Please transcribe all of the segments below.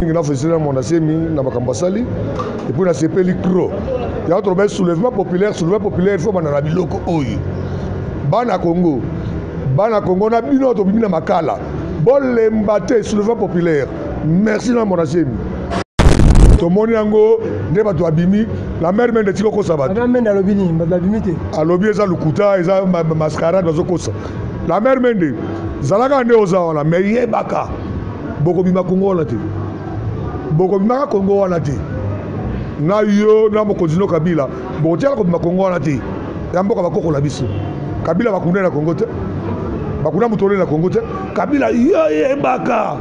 Mingi na félicité na Mwanda Nsemi na makambo asali, et puis nasepeli trop. Yango toloba soulèvement populaire, soulèvement populaire il faut banda na biloko oyo. Bana Congo, bana Congo na bino tobimi na makala, bolemba te, soulèvement populaire. Merci na Mwanda Nsemi. Tomoni yango nde bato babimi. La mère Mende tika kokosa bato. La mère Mende alobi nini? Bato babimi te. Alobi eza lokuta, eza mascarade, bazokosa. La mère Mende, zalaka nde oza wana, mais yebaka bokobima Kongo wana te, bokobimaka Kongo wana te. Na yo na mokonzi no Kabila, bokotiala kobima Kongo wana te. Ya mboka bakokola biso. Kabila bakunda na Kongo te, bakunda moto na Kongo te. Kabila yo yebaka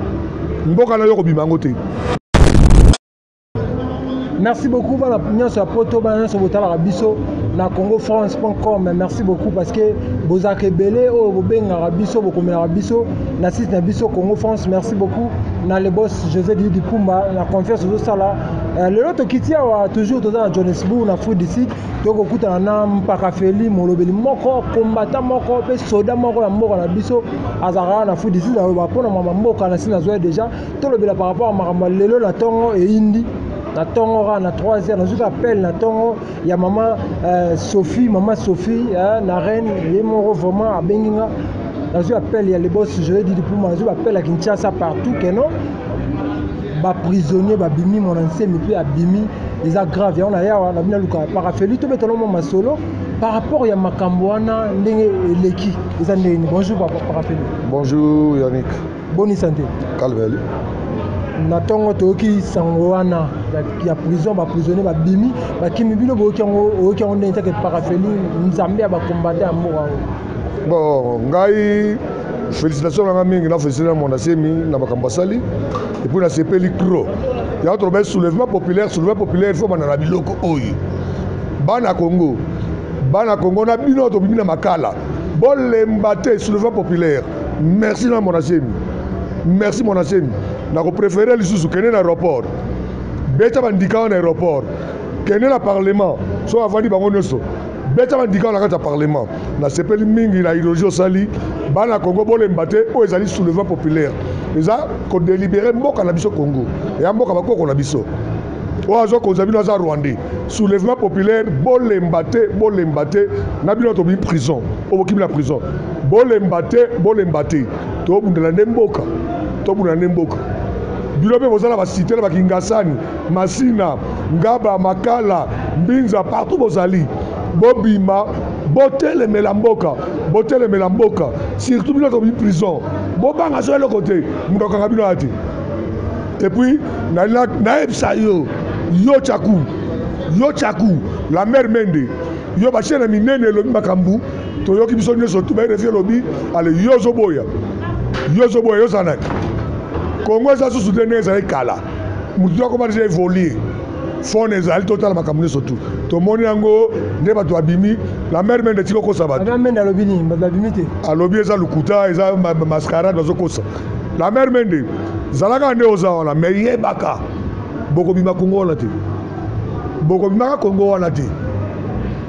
mboka na yo kobima yango te. Merci beaucoup bana nyonso ya poto, bana nyonso botalaka biso na congofrance.com. Merci beaucoup parce que bozalaka ebele oyo bobengaka biso, bokomelaka biso na site na biso Congo France. Merci beaucoup na le boss José Didi Pumba na confiance ozosala. Lelo tokiti awa toujours toza na Johannesburg na Afrique du Sud, tokokutana na Mpaka Feli, molobeli moko, combattant moko pe soda moko ya mboka na biso, azalaka na Afrique du Sud. Aloba mpona mama mboka na si nazwa déjà tolobela par rapport à makambo lelo na tongo eyindi na tongo kaka na 3 heures nazwaki appel na tongo ya mama Sophie, mama Sophie na reine ye moko vraiment abengi nga. Nazwi appel ya le boss José Didi Puma, nazwi appel ya Kinshasa partout que non ba prisonnier babimi, Mwana Nsemi mpe abimi, eza grave. Yango na yawa na bino luka Parafeli tobetana mwa masolo par rapport ya makambo wana ndenge eleki eza ndenge nini. Bonjour papa Parafeli. Bonjour Yannick. Boni santé? Calme. Na ntongo toyoki sango wana ya prison, ba prisonnier babimi, bakimi. Bino boyoki yango, oyoki yango ndenge take Parafeli, nzambe ya bakombata ya mboka yango? Bon, ngai félicitation nanga mingi na félicité na Mwanda Nsemi na makambo asali, et puis nasepeli trop. Yango toloba soulèvement populaire, soulèvement populaire il faut banda na biloko oyo. Bana Congo, bana Congo na bino tobimi na makala, bolemba te, soulèvement populaire. Merci na Mwanda Nsemi, merci Mwanda Nsemi. Nakopréféré lisusu kende na aéroport, beta bandika wana na aéroport, kende na parlement, so avandi bango nyonso, beta bandika wana na kati ya parlement. Nasepeli mingi na idéologie osali. Bana Congo bolemba te, oyo ezali soulèvement populaire, eza kodélibérer mboka na biso Congo, eya mboka bakoko na biso. Oyo azokonza bino aza rwandais. Soulèvement populaire, bolemba te, bolemba te. Na bino tobimi prison, oyo bokimi na prison, bolemba te, bolemba te. Tobundela nde mboka, tobundela nde mboka. Bino mpe boza na basite na bakingasani, Masina, Ngaba, Makala, Mbinza, partout bozali, bobima, botelemela mboka, botelemela mboka. Surtout bino tobimi prison, bobanga so eloko te, moto akanga bino aya te. Et puis nayebisa yo, yo Tchaku, yo Tchaku, la mère Mende, yo bachaîne minene elobi makambo toyoki biso nyonso tu, bayerefi elobi ale, yo ozoboya, yo ozoboya, yo ozala nani? Kongo eza susu te ndenge ezali kala, motu akoma deja évolué, fone ezali, totala makambo nyonso tu, tomoni yango nde bato babimi. La mère Mende tika kokosa bato. La mère Mende alobi nini? Bato babimi te. Alobi eza lokuta, eza mascarade, bazokosa. La mère Mende, zalaka nde oza wana, mais yebaka bokobima Kongo wana te, bokobimaka Kongo wana te.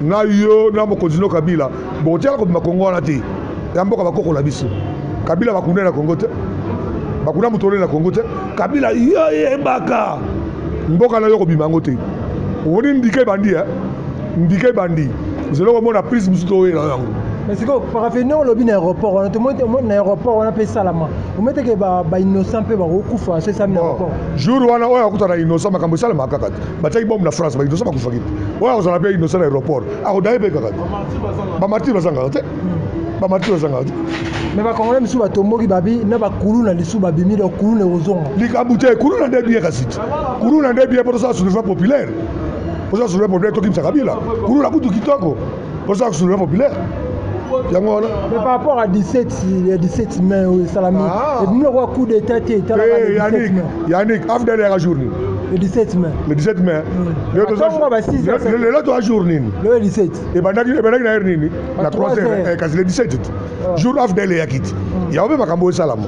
Na yo na mokonzi no Kabila, bokotiala kobima Kongo wana te. Ya mboka bakokola biso. Kabila bakunda na Kongo te, bakunda moto na Kongo te. Kabila yo yebaka mboka na yo kobima yango te. Omoni ndika ebandi, ndika ebandi, zelo komona prise mosusu toyela yango. Mais sikoyo Parafeli, olobi na aéroport wana, tomoni na aéroport wana mpe esalama, omoni teke bainnocent mpe bakokufa so esalami na aéroport. Jour wana oyo akuta na innocent, makambo esalemaka kaka te. Batiaki bombe na France, bainnocent bakufaki te. Oyo akozala mpe innocent na aéroport, akodaye mpe kaka te. Bamartyr bazangaka te, bamartyr bazangaka te. Mais bakongolais misusu batomboki, babi na bakulu na lisusu babimi, donc kuluna ekozonga. Likambo te, kuluna nde bien, kasi te kuluna nde bien mpo tosala soulèvement populaire, tosala soulèvement populaire, tokimisa Kabila. Kuluna kutu kitoko, tosala soulèvement populaire, yango wana. Mais par rapport à 17, ya 17 mai oyo esalami, ebimi lokola coup d'état te? Etalaka le 17 mai. Yannick, AFDL yaka jour nini? Le 17 mai. Le 17 mai. Ntongo ba 6. Lelo toa jour nini? Le 17. Ebandaki na heure nini? Na 3 heures. Kasi le 17 te, jour AFDL eyaki te, yango mpe makambo esalama.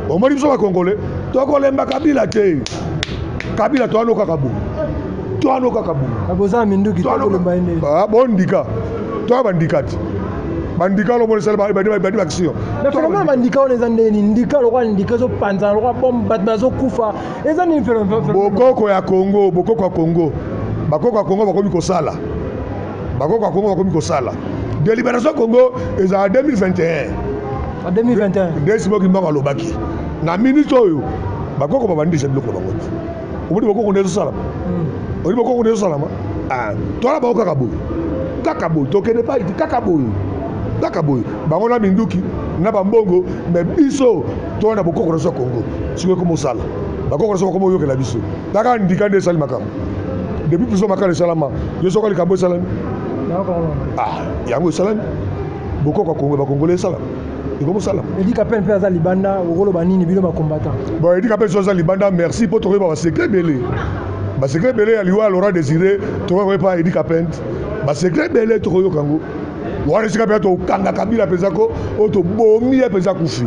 Omoni biso bakongole tokolemba Kabila te. Kabila toano kaka boye, toano kaka boye. Boza minduki, tokolemba ye nde? Bondika, toya bandika te. Bandika wana omona esali bandi baaction. Mais phénomène bandika wana eza ndeni? Ndika lokola ndika ezopanzana lokola bombe, bato bazokufa, eza nini phénomène? Bokoko ya Congo, bokoko ya Congo, bakoko ya Congo bakomi kosala, bakoko ya Congo bakomi kosala. Délibération Congo ezala 2021. 2021. Nde simoki mbango alobaki na minute oyo bakoko babandisa biloko na bango te. Omoni bokoko nde ezosalama, omoni bokoko nde ezosalama. Toala bango kaka boye, kaka boye, tokende pai te, kaka boye, kaka boye. Bango na minduki na bambongo, mais biso toa na bokoko na biso ya Congo. Sikoyo ekoma osala, bakoko na biso bakoma oyokela biso. Kaka ndika nde esali makambo depuis prison Makala esalama. Yo soka likambo esalami, yango esalami. Bokoko ya Congo, bakongole esalama, ekomosalama. Eddy Kapend mpe aza libanda, okoloba nini bino bacombattant? Bon, Eddy Kapend so aza libanda, merci, mpo tokoyeba basecret ebele, basecret ebele ya liwa ya Laurent Désiré. Tokoyeba Eddy Kapend basecret ebele, tokoyoka yango wana esika mpenza tokanga Kabila mpenza ko oyo tobomi ye mpenza kufi.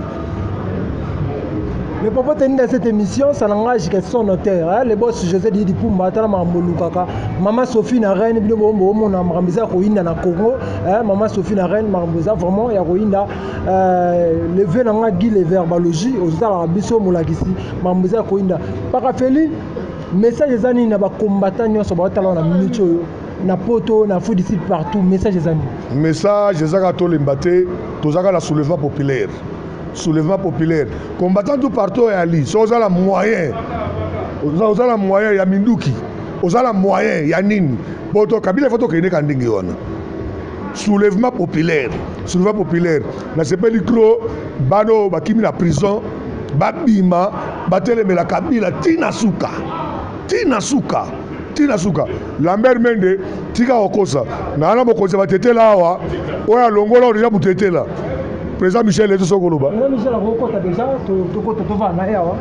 Le propos tenu dans cette émission, ça n'engage que son auteur. Hein? Le boss José Didi Pumba, atala makambo lukaka. Maman Sophie na reine, bino bombo omona makambo eza koyinda na Congo. Hein? Maman Sophie na reine, makambo eza vraiment ya koyinda. Le vieux nanga Guy le verbalogie, ozala biso molakisi, makambo eza koyinda. Paka Feli, message eza nini na ba combattant nyonso ba tala na minute oyo na poto, na Afrique du Sud, partout, message eza nini? Message ezaka tolemba te, tozaka na soulèvement populaire. Soulèvement populaire, combattant tout partout oyo ali, so oza na moyen, oza na moyen ya minduki, oza na moyen ya nini, po to Kabila faut tokende ka ndenge wana. Soulèvement populaire, soulèvement populaire. Nasepeli trop bana oyo bakimi na prison, babima, batelemela Kabila ntina suka, ntina suka, ntina suka. Lambert Mende, tika kokosa na wana mokonzi ya batetela awa oyo alongola oyo deja motetela. Président Michel ezo soki koloba. Président Michel akokota déjà, tokota, tovanda na ye awa.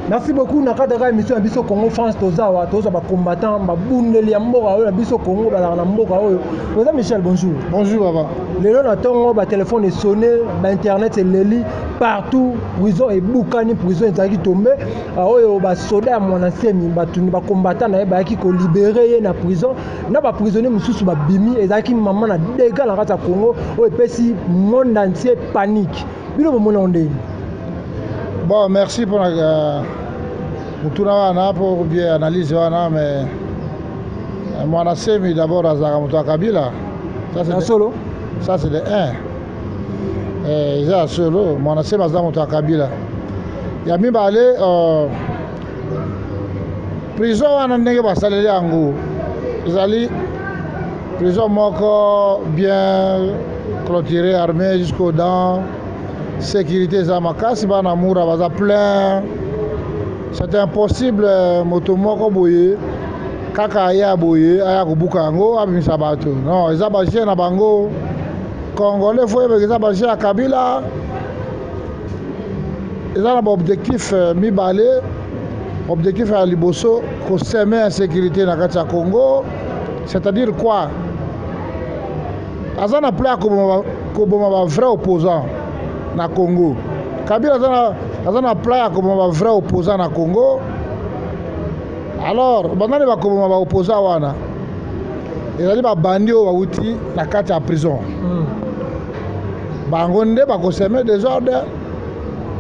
Merci beaucoup. Na kati ya émission ya biso Congo France, toza awa, tozwa bacombattant, babundeli ya mboka oyo na biso Congo, bazalaka na mboka oyo. Président Michel, bonjour. Bonjour papa. Lelo na ntongo batelefone esonne, bainternet eleli partout, prison ebukani, prison ezalaki tombe. Oyo basoda ya Mwana Nsemi, bato bacombattant na ye bayaki kolibérer ye na prison na baprisonnier mosusu babimi. Ezalaki mama na dégâts na kati ya Congo oyo epesi monde entier panique. Bino bomona ngo ndeni? Bon, merci pour la motuna wana, pour bien analyse wana. Mais Mwana Semi d'abord azalaka moto ya Kabila. Ça, c'est solo. Ça, c'est de un. Eza ya solo, Mwana Semi aza moto ya Kabila. Ya mibale, prison wana, ndenge basaleli yango, ezali prison moko bien clôturé, armé jusqu'aux dents, sécurité eza makasi, bana mura baza plein. C'est impossible moto moko boye kaka aya boye, aya kobuka yango, abimisa bato. Non, eza bajeu na bango. Congolais, faut yebeka, eza bajeu ya Kabila. Eza na baobjectif mibale. Objectif ya liboso, kosemer insécurité na kati ya Congo. C'est-à-dire quoi? Aza na plan ya koboma bavrai opposant na Congo. Kabila aza na plan ya koboma bavrai opposant na Congo. Alors banani bakoboma baopposant wana? Ezali babandi oyo bawuti na kati ya prison. Bango nde bakosemer désordre,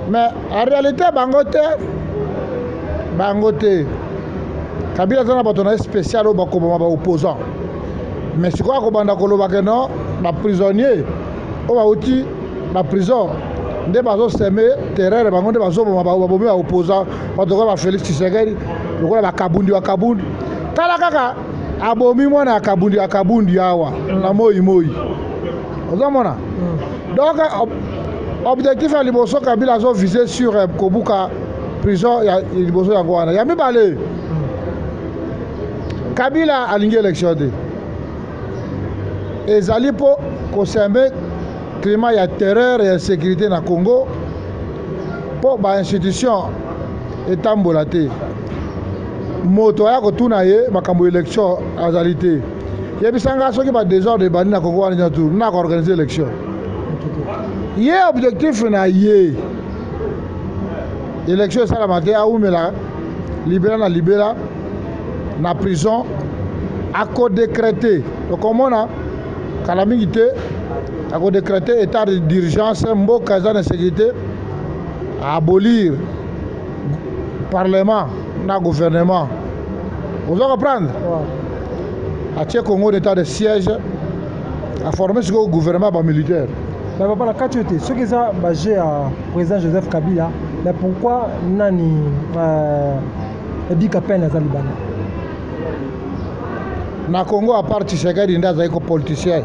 mais en réalité bango te, bango te. Kabila aza na bato na ye spécial oyo bakoboma baopposant. Mais sikoyo akobanda koloba ke non, baprisonnier oyo bauti na prison nde bazosemer terreur, bango nde bazoboma, babomi baopposant, bato lokola bafélix Tshisekedi, lokola bakabundi bakabundi. Tala kaka, abomi mwana ya Kabundi ya Kabundi awa na moi moi, ozomona. Donc objectif ya liboso Kabila azovise sur kobuka prison ya liboso, yango wana. Ya mibale, Kabila alingi élection te. Ezali mpo kosemer climat ya terreur ya insécurité na Congo, mpo bainstitution etambola te. Moto aya kotuna ye makambo élection azali te. Yebisanga, soki badésordre ebandi na Congo wana nyonso, na koorganiser élection? Ye objectif na ye, élection esalama te, awumela libela na libela na prison. Akodécréter, okomona kala mingi te. Akodécréter état d'urgence, mboka eza na sécurité, abolir parlement na gouvernement. Oza comprendre? Ouais. Atie Congo d'état de siège, aforme sikoyo gouvernement ya bamilitaire. Mais papa, na kati oyo te, soki eza bajeu ya président Joseph Kabila, mais pourquoi nani Eddy Kapend aza libanda? Na Congo, à part Tshisekedi nde azali kopoliticien,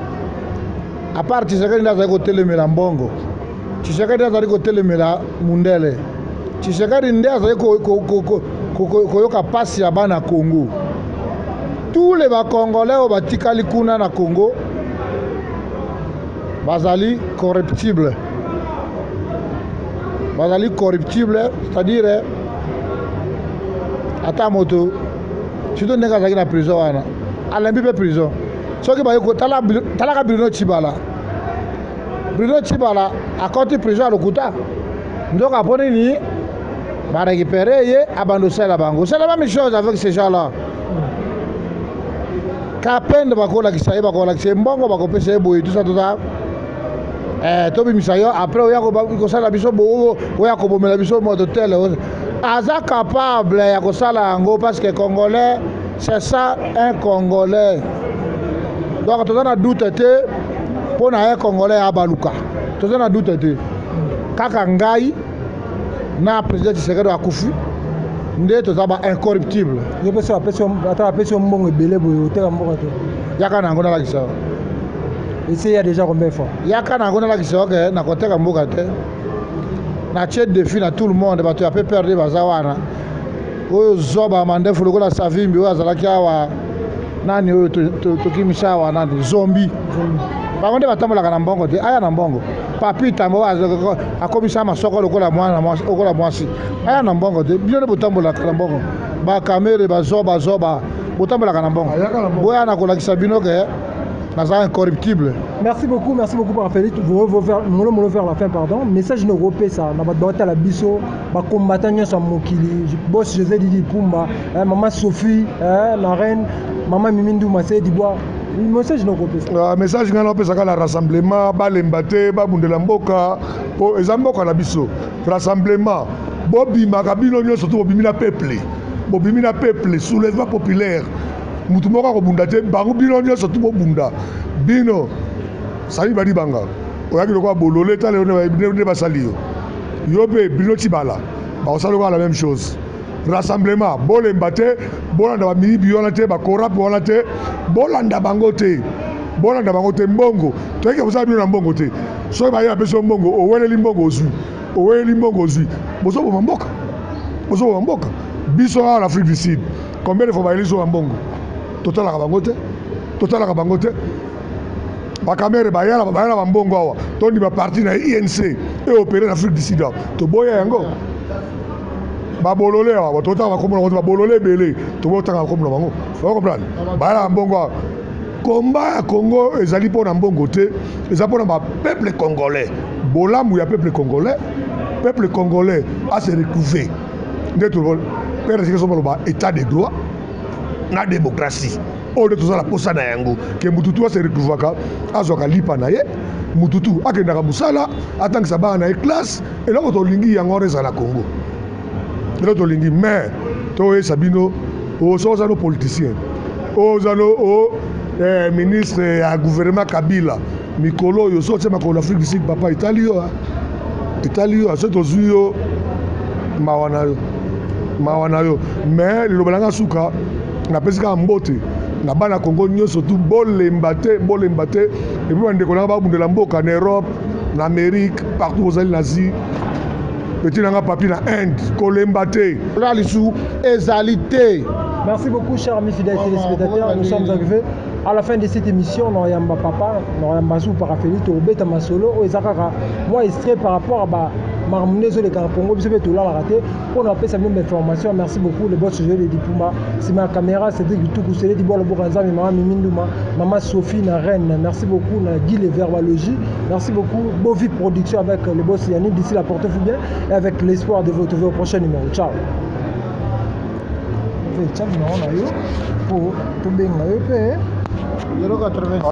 à part Tshisekedi nde azali kotelemela mbongo, Tshisekedi nde azali kotelemela mundele, Tshisekedi nde azali koyoka mpasi ya bana Congo. Tous les Bacongolais oyo batikali kuna na Congo bazali corruptible, bazali corruptible, c'est-à-dire ata moto, surtout ndenge azalaki na prison wana, alembi mpe prison. Soki baye talaka Bruno Tshibala, Bruno Tshibala akɔti prison ya lokuta, nzoka mpo nini barécupéré ye, abandi osala bango. C'est la même chose avec ces gens là Kapende. Bakolakisa ye, bakolakisa ye mbongo, bakopesa ye boye, tout ça, tout ça. Tobimisa yo, après oya kosala biso, oya kobomela biso moto tele. Aza capable ya kosala yango parce que Congolais, c'est ça, un Congolais. Donc toza na doute te mpo na ye. Congolais abaluka, toza na doute te. Kaka ngai na président Tshisekedi akufi nde toza ba incorruptible. Ye mpe so apesi, ata bapesi yo mbongo ebele boye, oteka mboka te? Yaka na yango, nalakisa yo. Essaye ya déjà combien fois? Yaka na yango, nalakisa yo ke nakoteka mboka te. Natie défi na tout le monde. Bato ya PPRD baza wana, oyo zoba mandefu lokola Savimbi, oyo azalaki awa, nani oyo tokimisa awa, nani, Zombi, bango nde batambolaka na mbongo te. Aya na mbongo. Papi Tambo akomisa masoko lokola mwana lokola mwasi, aya na mbongo te. Bino nde botambolaka na mbongo, bakamere bazoba zoba, botambolaka na mbongo. Boya na kolakisa bino ke naza incorruptible. Merci beaucoup, merci beaucoup, Papa Félix. Molo molo vers la fin, pardon. Message no kopesa na bato baotala biso, bacombattant nyonso ya mokili, boss José Didi Pumba, maman Sophie, la reine, maman Mimi Nduma, c'est Dibois. Message no kopesa. Message ngai naopesaka na rassemblement, balemba te, babundela mboka mpo eza mboka na biso. Rassemblement, bobimaka bino nyonso to bobimi na peuple, bobimi na peuple, soulèvement populaire. Mutu moko akobunda te, bango bino nyonso tu bobunda. Bino sali badi banga oyaki lokola bolole, tala nde basali yo. Yo mpe bino Tshibala, bakosala lokola la même chose. Rassemblement, bolemba te, bolanda bamiyibi wana te, bakorape wana te, bolanda bango te, bolanda bango te. Mbongo toyeki kosala bino na mbongo te. Soki baye bapesi yo mbongo, oweleli mbongo, ozwi, oweleli mbongo, ozwi, bozoboma mboka, bozoboma mboka. Biso awa na Afrique du Sud, combien de fois bayeli so ya mbongo, totalaka bango te, totalaka bango te. Bakamere bayala bambongo awa, tondima parti na UNC eopéré na Afrique du Sud awa, toboya yango. Babolole awa, totanga bakombo na bango te, babolole ebele, tobotanga bakombo na bango. Ocomprendre? Bayala bambongo awa. Komba ya Congo ezali mpo na mbongo te, eza mpona bapeuple congolais, bolamu ya peuple congolais. Peuple congolais ase retrouver nde pere sike so baloba état de droit na démocratie oyo nde toza na posa na yango, ke mututu ase retrouvaka, azwaka lipa na ye, mututu akendaka mosala, atangisa bana na ye classe. Eloko tolingi yango wana ezala na Congo, eloko tolingi. Mais toyesa bino, soki oza no politicien, oza no ministre ya gouvernement Kabila, mikolo oyo so otie makolo na Afrique du Sud, papa, etali yo, etali yo. Soki tozwi yo, mawa na yo, mawa na yo. Mais liloba na nga suka, napesi kaka mbote na bana Congo nyonso tu, bolemba te, bolemba te. Et puis bandeko nanga babundela mboka na Europe, na Amérique, partout bozali, na Asie, petit nanga Papi na Inde, kolemba te. La lisu ezali te. Merci beaucoup, chers amis fidèles téléspectateurs. Nous sommes arrivés à la fin de cette émission. Noyamba papa, Noyamba Zou Parafeli, Tobeta Masolo, oyo kaka moi extrait par rapport à ba makambo nde ezoleka na Congo. Biso mpe tolalaka te mpo na bapesa bino bainformation. Merci beaucoup, le boss Joel Dipumba, nsima ya caméra Cédric Tuku, Cédric Dibwa, loboka Nzambe, mama Mimi Nduma, mama Sophie na reine. Merci beaucoup na Guy le Verbalogie, merci beaucoup Bovi Production avec le boss Yannick. D'ici là, portez-vous bien et avec l'espoir de vous retrouver au prochain numéro. Ciao. Tia numéro na yo mpo tobenga yo mpe. 080.